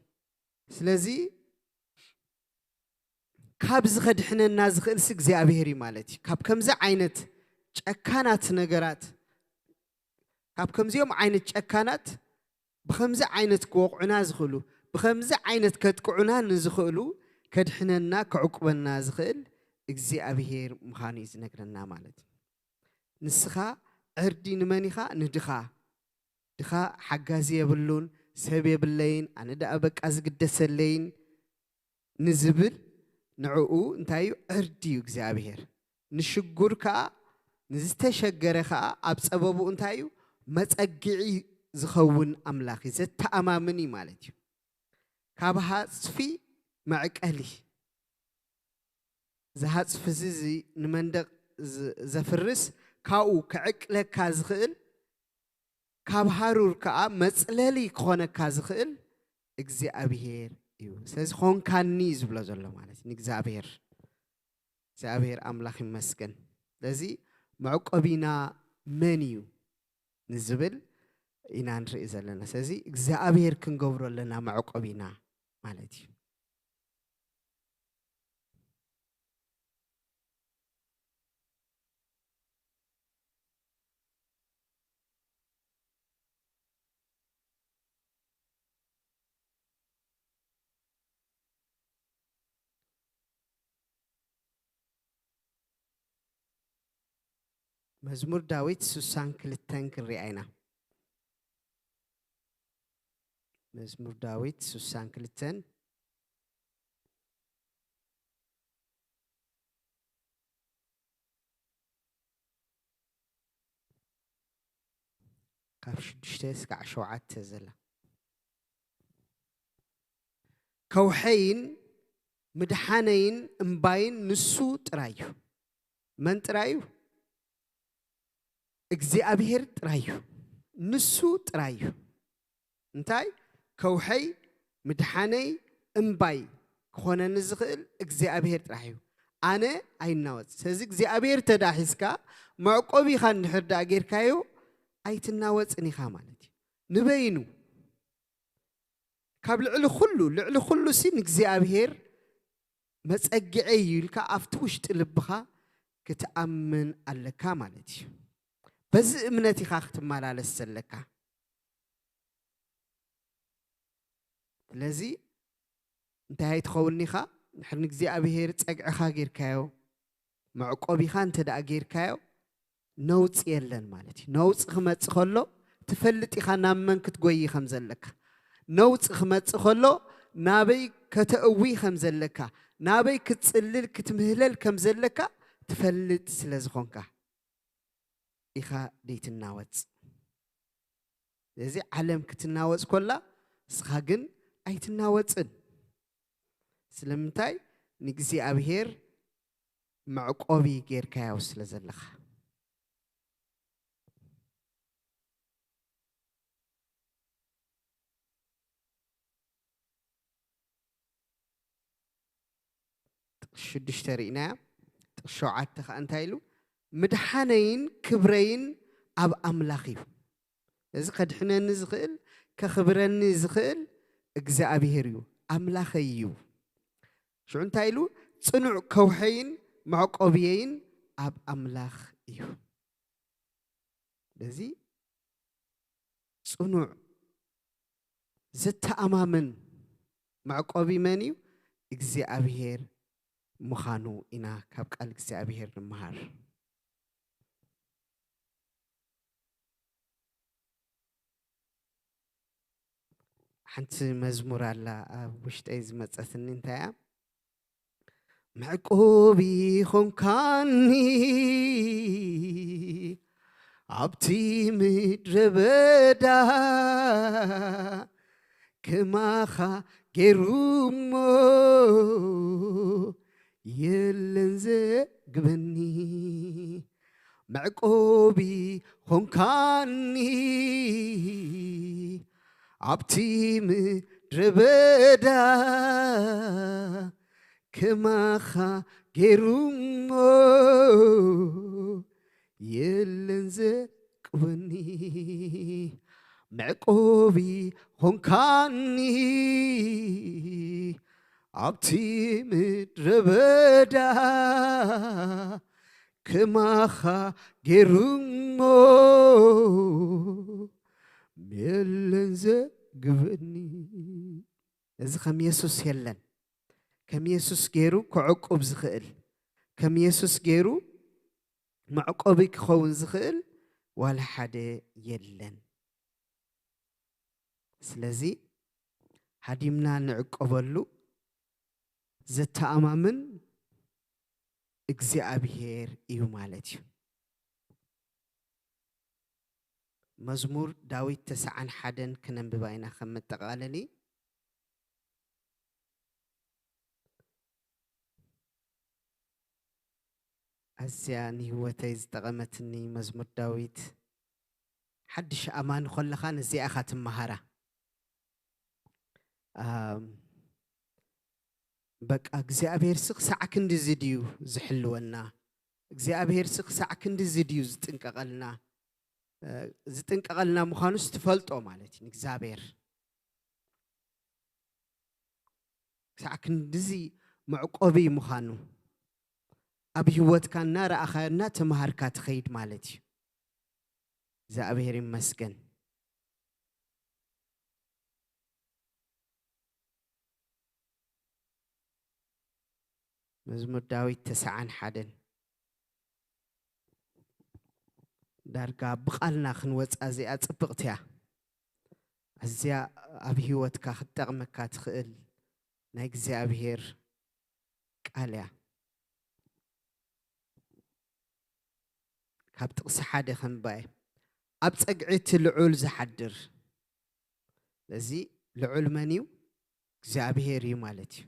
ስለዚ ካብዚ ከድሕነና ዝኽእልሲ እግዚኣብሔር እዩ ማለት እዩ። ካብ ከምዚ ዓይነት ጨካናት ነገራት፣ ካብ ከምዚኦም ዓይነት ጨካናት ብኸምዚ ዓይነት ክወቕዑና ዝኽእሉ፣ ብኸምዚ ዓይነት ከጥቅዑና ንዝኽእሉ ከድሕነና፣ ክዕቁበና ዝኽእል እግዚኣብሔር ምዃኑ እዩ ዝነግረና ማለት እዩ። ንስኻ ዕርዲ ንመን ኢኻ? ንድኻ። ድኻ ሓጋዚ የብሉን፣ ሰብ የብለይን፣ ኣነ ደኣ በቃ ዝግደሰለይን ንዝብል፣ ንዕኡ እንታይ እዩ? ዕርዲ እዩ እግዚኣብሔር። ንሽጉር ከኣ፣ ንዝተሸገረ ከኣ ኣብ ጸበቡ እንታይ እዩ? መጸግዒ ዝኸውን ኣምላኽ እዩ፣ ዘተኣማምን እዩ ማለት እዩ። ካብ ሃጽፊ መዕቀሊ፣ እዚ ሃጽፊ እዚ፣ እዚ ንመንደቕ ዝ-፣ ዘፍርስ፣ ካብኡ ክዕቅለካ ዝኽእል፣ ካብ ሃሩር ከኣ መጽለሊ ክኾነካ ዝኽእል እግዚኣብሄር እዩ። ስለዚ ኾንካኒ እዩ ዝብሎ ዘሎ ማለት እዩ ንእግዚኣብሄር። እግዚኣብሄር ኣምላኽ ይመስገን። ስለዚ መዕቆቢና መን እዩ ንዝብል ኢና ንርኢ ዘለና። ስለዚ እግዚኣብሄር ክንገብሮ ኣለና መዕቆቢና ማለት እዩ። መዝሙር ዳዊት ስሳን ክልተን ክንሪኣ ኢና። መዝሙር ዳዊት ስሳን ክልተን ካብ ሽዱሽተ እስካዕ ሸውዓተ ዘላ። ከውሐይን ምድሓነይን እምባይን ንሱ ጥራይ እዩ። መን ጥራይ እዩ? እግዚኣብሄር ጥራይ እዩ። ንሱ ጥራይ እዩ። እንታይ? ከውሐይ፣ ምድሓነይ፣ እምባይ ክኾነኒ ዝኽእል እግዚኣብሄር ጥራሕ እዩ። ኣነ ኣይናወጽ። ስለዚ እግዚኣብሄር ተዳሒዝካ፣ መዕቆቢኻ እንድሕር ደኣ ጌርካዮ፣ ኣይትናወጽን ኢኻ ማለት እዩ። ንበይኑ፣ ካብ ልዕሊ ኩሉ፣ ልዕሊ ኩሉ ሲ ንእግዚኣብሄር መጸግዐይ እዩ ኢልካ ኣብቲ ውሽጢ ልብኻ ክትኣምን ኣለካ ማለት እዩ። በዚ እምነት ኢኻ ክትመላለስ ዘለካ። ስለዚ እንታይ ኣይትኸውን ኢኻ? እንድሕር ንእግዚኣብሄር ጸግዕኻ ጌርካዮ፣ መዕቆቢኻ እንተ ደኣ ጌርካዮ፣ ነውጺ የለን ማለት እዩ። ነውጺ ክመጽእ ከሎ ትፈልጥ ኢኻ ናብ መን ክትጎዪ ከም ዘለካ። ነውጺ ክመጽእ ከሎ ናበይ ከተእዊ ከም ዘለካ፣ ናበይ ክትጽልል ክትምህለል ከም ዘለካ ትፈልጥ ስለ ዝኾንካ ኢኻ ደይትናወጽ። ስለዚ ዓለም ክትናወጽ ከላ ንስኻ ግን ኣይትናወጽን። ስለምንታይ? ንእግዚኣብሄር መዕቆቢ ጌርካዮ ስለ ዘለኻ። ጥቕሲ ሽዱሽተ ርኢናያ። ጥቕሲ ሸውዓተ ኸኣ እንታይ ኢሉ? ምድሓነይን ክብረይን ኣብ ኣምላኽ እዩ። እዚ ከድሕነኒ ዝኽእል፣ ከኽብረኒ ዝኽእል እግዚኣብሄር እዩ፣ ኣምላኸይ እዩ። ሽዑ እንታይ ኢሉ? ጽኑዕ ከውሐይን መዕቆብየይን ኣብ ኣምላኽ እዩ። በዚ ጽኑዕ ዘተኣማምን መዕቆቢ መን እዩ? እግዚኣብሄር ምዃኑ ኢና ካብ ቃል እግዚኣብሄር ንምሃር። ሓንቲ መዝሙር ኣላ ኣብ ውሽጠይ ዝመጸትኒ፣ እንታይ እያ? መዕቆቢ ኾንካኒ ኣብቲ ምድረ በዳ፣ ከማኻ ገይሩ እሞ የለን ዘግበኒ። መዕቆቢ ኾንካኒ ኣብቲ ምድረ በዳ፣ ከማኻ ገይሩ እሞ የለን ዘቅበኒ። መዕቆቢ ኾንካኒ ኣብቲ ምድረ በዳ፣ ከማኻ ገይሩ እሞ የለን ዘግበኒ። እዚ ከም የሱስ የለን። ከም የሱስ ገይሩ ክዕቁብ ዝኽእል፣ ከም የሱስ ገይሩ መዕቆቢ ክኸውን ዝኽእል ዋላ ሓደ የለን። ስለዚ ሃዲምና ንዕቀበሉ ዘተኣማምን እግዚኣብሄር እዩ ማለት እዩ። መዝሙር ዳዊት ተስዓን ሓደን ክነንብባ ኢና ከም መጠቓለሊ። ኣዝያ ንህይወተይ ዝጠቐመትኒ መዝሙር ዳዊት፣ ሓድሽ ኣማኒ ኮለኻ ነዚኣ ኢኻ ትመሃራ። ኣም፣ በቃ እግዚኣብሔር ሲ ክሳዕ ክንድዚ ድዩ ዝሕልወና? እግዚኣብሔር ሲ ክሳዕ ክንድዚ ድዩ ዝጥንቀቐልና? እ፣ ዝጥንቀቐልና ምዃኑስ ትፈልጦ ማለት እዩ ንእግዚኣብሔር። ክሳዕ ክንድዚ መዕቆቢ ምዃኑ ኣብ ህይወትካ እናረኣኻዮ እናተምሃርካ ትኸይድ ማለት እዩ። እግዚኣብሔር ይመስገን። መዝሙር ዳዊት ተስዓን ሓደን። ዳርጋ ብቓልና ክንወጻ እዚኣ ጽብቕቲ እያ። ኣዝያ ኣብ ህይወትካ ክትጠቕመካ ትኽእል ናይ እግዚኣብሔር ቃል እያ። ካብ ጥቕሲ ሓደ ከንባየ፣ ኣብ ጸግዒ እቲ ልዑል ዝሓድር። ስለዚ ልዑል መን እዩ? እግዚኣብሔር እዩ ማለት እዩ።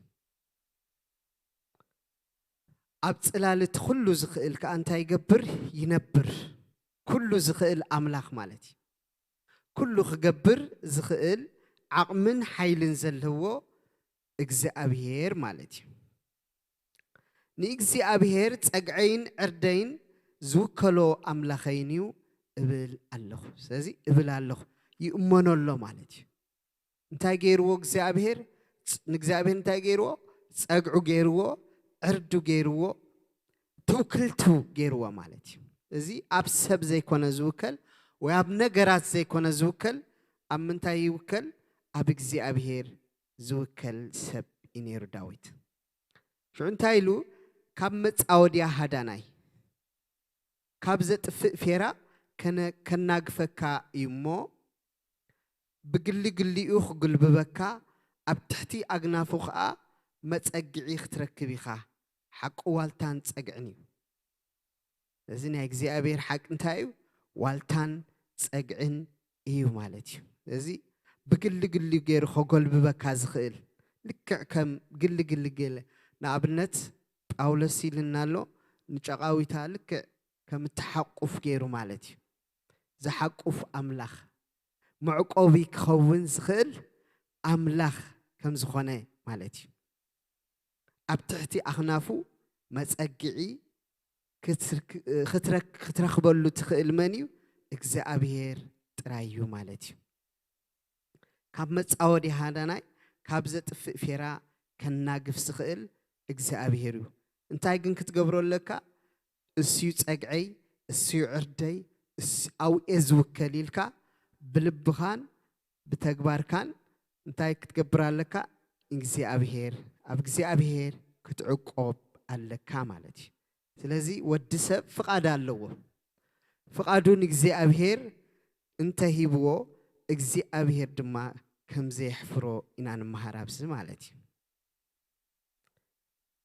ኣብ ጽላል እቲ ኩሉ ዝኽእል ከኣ እንታይ ይገብር? ይነብር። ኩሉ ዝኽእል ኣምላኽ ማለት እዩ። ኩሉ ክገብር ዝኽእል ዓቕምን ሓይልን ዘለዎ እግዚኣብሔር ማለት እዩ። ንእግዚኣብሔር ጸግዐይን ዕርደይን ዝውከሎ ኣምላኸይን እዩ እብል ኣለኹ። ስለዚ እብል ኣለኹ፣ ይእመኖ ኣሎ ማለት እዩ። እንታይ ገይርዎ እግዚኣብሔር? ንእግዚኣብሔር እንታይ ገይርዎ? ጸግዑ ገይርዎ፣ ዕርዱ ገይርዎ፣ ትውክልቱ ገይርዎ ማለት እዩ። እዚ ኣብ ሰብ ዘይኮነ ዝውከል ወይ ኣብ ነገራት ዘይኮነ ዝውከል፣ ኣብ ምንታይ ይውከል? ኣብ እግዚኣብሔር ዝውከል ሰብ እዩ ነይሩ ዳዊት። ሽዑ እንታይ ኢሉ? ካብ መጻወድያ ሃዳናይ፣ ካብ ዘጥፍእ ፌራ ከነ-፣ ከናግፈካ እዩ እሞ፣ ብግሊ ግሊኡ ክጉልብበካ፣ ኣብ ትሕቲ ኣግናፉ ኸኣ መጸግዒ ክትረክብ ኢኻ። ሓቂ ዋልታን ጸግዕን እዩ። እዚ ናይ እግዚኣብሔር ሓቂ እንታይ እዩ? ዋልታን ጸግዕን እዩ ማለት እዩ። እዚ ብግሊ ግሊ ገይሩ ከጎልብበካ ዝኽእል፣ ልክዕ ከም ግሊ ግሊ ገለ፣ ንኣብነት ጳውሎስ ኢልና ኣሎ፣ ንጨቓዊታ ልክዕ ከም እትሓቁፍ ገይሩ ማለት እዩ። ዝሓቁፍ ኣምላኽ፣ መዕቆቢ ክኸውን ዝኽእል ኣምላኽ ከም ዝኾነ ማለት እዩ። ኣብ ትሕቲ ኣኽናፉ መጸግዒ ክትርክ-፣ ክትረክ-፣ ክትረኽበሉ ትኽእል መን እዩ? እግዚኣብሔር ጥራይ እዩ ማለት እዩ። ካብ መጻወዲ ሃዳናይ፣ ካብ ዘጥፍእ ፌራ ከናግፍ ዝኽእል እግዚኣብሔር እዩ። እንታይ ግን ክትገብሮ ኣለካ? እሱ እዩ ጸግዐይ፣ እሱ እዩ ዕርደይ፣ እስ-፣ ኣብኡ እየ ዝውከል ኢልካ ብልብኻን ብተግባርካን እንታይ ክትገብር ኣለካ? እግዚኣብሔር፣ ኣብ እግዚኣብሔር ክትዕቆብ ኣለካ ማለት እዩ። ስለዚ ወዲ ሰብ ፍቓድ ኣለዎ። ፍቓዱ ንእግዚኣብሔር እንተሂብዎ፣ እግዚኣብሔር ድማ ከም ዘየሕፍሮ ኢና ንመሃር ኣብዚ ማለት እዩ።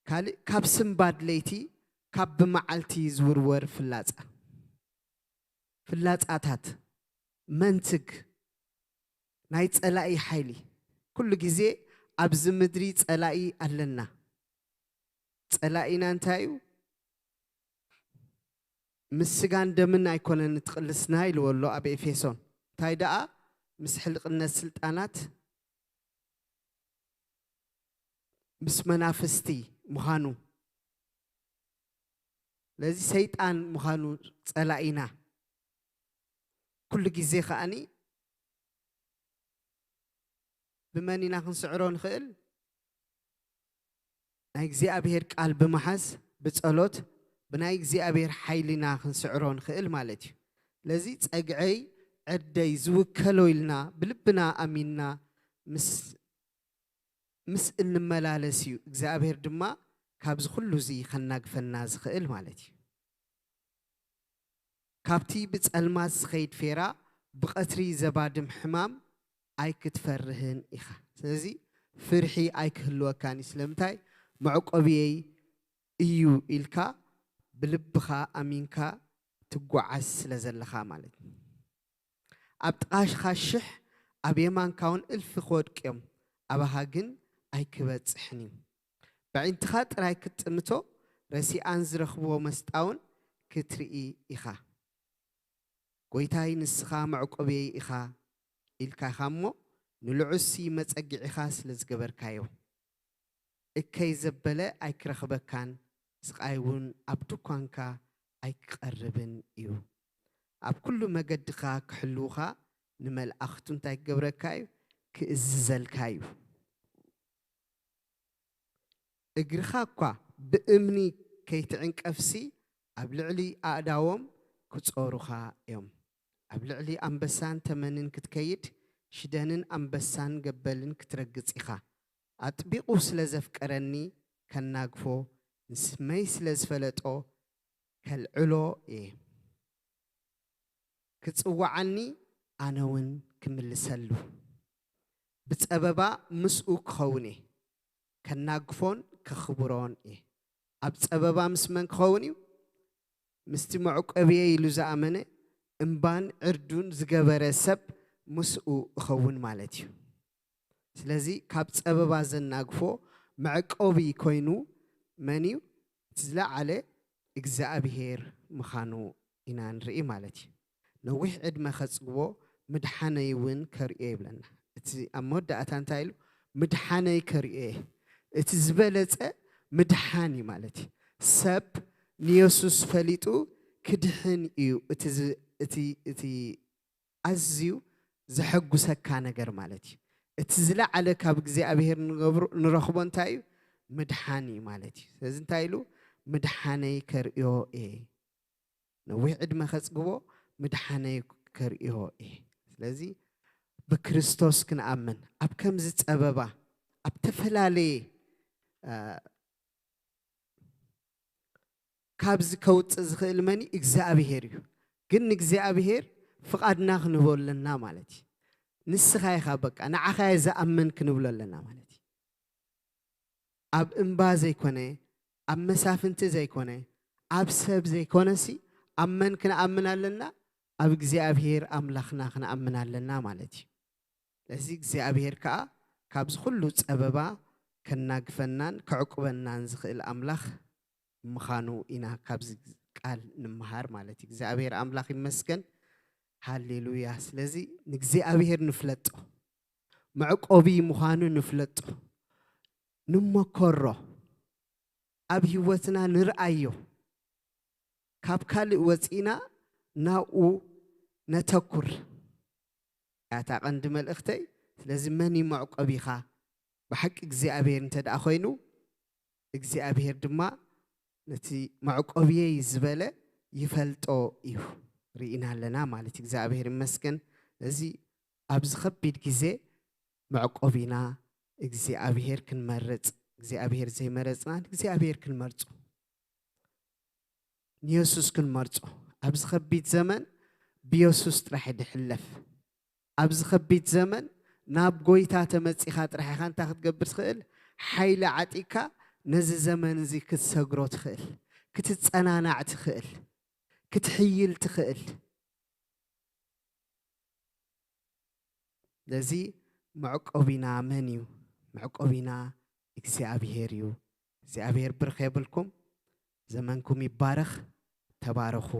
ካልእ፣ ካብ ስንባድ ለይቲ፣ ካብ ብመዓልቲ ዝውርወር ፍላጻ፣ ፍላጻታት፣ መንትግ፣ ናይ ጸላኢ ሓይሊ። ኩሉ ግዜ ኣብዚ ምድሪ ጸላኢ ኣለና። ጸላኢና እንታይ እዩ? ምስ ስጋን ደምን ኣይኮነን እቲ ቅልስና ኢልዎ ኣሎ ኣብ ኤፌሶን። እንታይ ደኣ? ምስ ሕልቕነት ስልጣናት፣ ምስ መናፍስቲ ምዃኑ፣ ስለዚ ሰይጣን ምዃኑ ጸላኢና። ኩሉ ግዜ ከኣኒ ብመን ኢና ክንስዕሮ ንኽእል? ናይ እግዚኣብሔር ቃል ብምሓዝ፣ ብጸሎት፣ ብናይ እግዚኣብሔር ሓይሊ ኢና ክንስዕሮ ንኽእል ማለት እዩ። ስለዚ ጸግዐይ፣ ዕርደይ ዝውከሎ ኢልና ብልብና ኣሚንና ምስ፣ ምስ እንመላለስ እዩ እግዚኣብሔር ድማ ካብዚ ኩሉ እዚ ከናግፈና ዝኽእል ማለት እዩ። ካብቲ ብጸልማት ዝኸይድ ፌራ፣ ብቐትሪ ዘባድም ሕማም ኣይክትፈርህን ኢኻ። ስለዚ ፍርሒ ኣይክህልወካን እዩ። ስለምንታይ? መዕቆብየይ እዩ ኢልካ ብልብኻ ኣሚንካ ትጓዓዝ ስለ ዘለኻ ማለት እዩ። ኣብ ጥቓኻ ሽሕ፣ ኣብ የማንካ እውን እልፊ ክወድቁ እዮም፣ ኣባኻ ግን ኣይክበጽሕን እዩ። ብዕንትኻ ጥራይ ክትጥምቶ ረሲኣን ዝረኽብዎ መስጣውን ክትርኢ ኢኻ። ጎይታይ ንስኻ መዕቆብየይ ኢኻ ኢልካ ኢኻ እሞ፣ ንልዑሲ መጸግዒኻ ስለ ዝገበርካዮ። እከይ ዘበለ ኣይክረኽበካን፣ ስቓይ እውን ኣብ ድኳንካ ኣይክቐርብን እዩ። ኣብ ኩሉ መገድኻ ክሕልውኻ ንመላእኽቱ እንታይ ክገብረካ እዩ? ክእዝዘልካ እዩ። እግርኻ እኳ ብእምኒ ከይትዕንቀፍሲ፣ ኣብ ልዕሊ ኣእዳዎም ክጾሩኻ እዮም። ኣብ ልዕሊ ኣንበሳን ተመንን ክትከይድ፣ ሽደንን ኣንበሳን ገበልን ክትረግጽ ኢኻ። ኣጥቢቑ ስለ ዘፍቀረኒ ከናግፎ፣ ንስመይ ስለ ዝፈለጦ ከልዕሎ እየ። ክጽውዓኒ ኣነ እውን ክምልሰሉ። ብጸበባ ምስኡ ክኸውን እየ። ከናግፎን ከኽብሮን እየ። ኣብ ጸበባ ምስ መን ክኸውን እዩ? ምስቲ መዕቆብየ ኢሉ ዝኣመነ እምባን ዕርዱን ዝገበረ ሰብ ምስኡ እኸውን ማለት እዩ። ስለዚ ካብ ጸበባ ዘናግፎ መዕቆቢ ኮይኑ መን እዩ? እቲ ዝለዓለ እግዚኣብሄር ምዃኑ ኢና ንርኢ ማለት እዩ። ነዊሕ ዕድመ ከጽግቦ ምድሓነይ እውን ከርእዮ ይብለና። እቲ ኣብ መወዳእታ እንታይ ኢሉ? ምድሓነይ ከርእዮ እየ። እቲ ዝበለጸ ምድሓን እዩ ማለት እዩ። ሰብ ንየሱስ ፈሊጡ ክድሕን እዩ እቲ ዝ-፣ እቲ፣ እቲ ኣዝዩ ዘሐጉሰካ ነገር ማለት እዩ። እቲ ዝለዓለ ካብ እግዚኣብሄር ንገብሮ-፣ ንረኽቦ እንታይ እዩ? ምድሓን እዩ ማለት እዩ። ስለዚ እንታይ ኢሉ? ምድሓነይ ከርእዮ እየ። ነዊሕ ዕድመ ከጽግቦ ምድሓነይ ከርእዮ እየ። ስለዚ ብክርስቶስ ክንኣምን፣ ኣብ ከምዚ ጸበባ፣ ኣብ ተፈላለየ፣ እ፣ ካብዚ ከውጽእ ዝኽእል መን እዩ? እግዚኣብሄር እዩ። ግን ንእግዚኣብሄር ፍቓድና ክንህቦ ኣለና ማለት እዩ። ንስኻ ኢኻ በቃ፣ ንዓኻ እየ ዝኣምን ክንብሎ ኣለና ማለት እዩ። ኣብ እምባ ዘይኮነ፣ ኣብ መሳፍንቲ ዘይኮነ፣ ኣብ ሰብ ዘይኮነሲ፣ ኣብ መን ክንኣምን ኣለና? ኣብ እግዚኣብሄር ኣምላኽና ክንኣምን ኣለና ማለት እዩ። ስለዚ እግዚኣብሄር ከኣ ካብዚ ኩሉ ጸበባ ከናግፈናን ከዕቁበናን ዝኽእል ኣምላኽ ምዃኑ ኢና ካብዚ ቃል ንምሃር ማለት እዩ። እግዚኣብሄር ኣምላኽ ይመስገን። ሃሌሉያ። ስለዚ ንእግዚኣብሄር ንፍለጦ፣ መዕቆቢ ምዃኑ ንፍለጦ፣ ንመኮሮ፣ ኣብ ህይወትና ንርኣዮ። ካብ ካልእ ወጺእና ናብኡ ነተኩር። እያ እታ ቀንዲ መልእኽተይ። ስለዚ መን እዩ መዕቆቢኻ? ብሓቂ እግዚኣብሄር እንተ ደኣ ኮይኑ፣ እግዚኣብሄር ድማ ነቲ መዕቆብየይ ዝበለ ይፈልጦ እዩ። ርኢና ኣለና ማለት እዩ። እግዚኣብሄር ይመስገን። እዚ ኣብዚ ከቢድ ግዜ መዕቆቢና እግዚኣብሄር ክንመርጽ፣ እግዚኣብሄር ዘይመረጽና ንእግዚኣብሄር ክንመርጾ፣ ንየሱስ ክንመርጾ። ኣብዚ ከቢድ ዘመን ብየሱስ ጥራሕ ድሕለፍ። ኣብዚ ከቢድ ዘመን ናብ ጎይታ ተመጺኻ ጥራሕ ኢኻ እንታይ ክትገብር ትኽእል? ሓይሊ ዓጢቕካ ነዚ ዘመን እዚ ክትሰግሮ ትኽእል፣ ክትጸናናዕ ትኽእል፣ ክትሕይል ትኽእል። ስለዚ መዕቆቢና መን እዩ? መዕቆቢና እግዚኣብሄር እዩ። እግዚኣብሄር ብርኽ የብልኩም። ዘመንኩም ይባረኽ። ተባረኹ።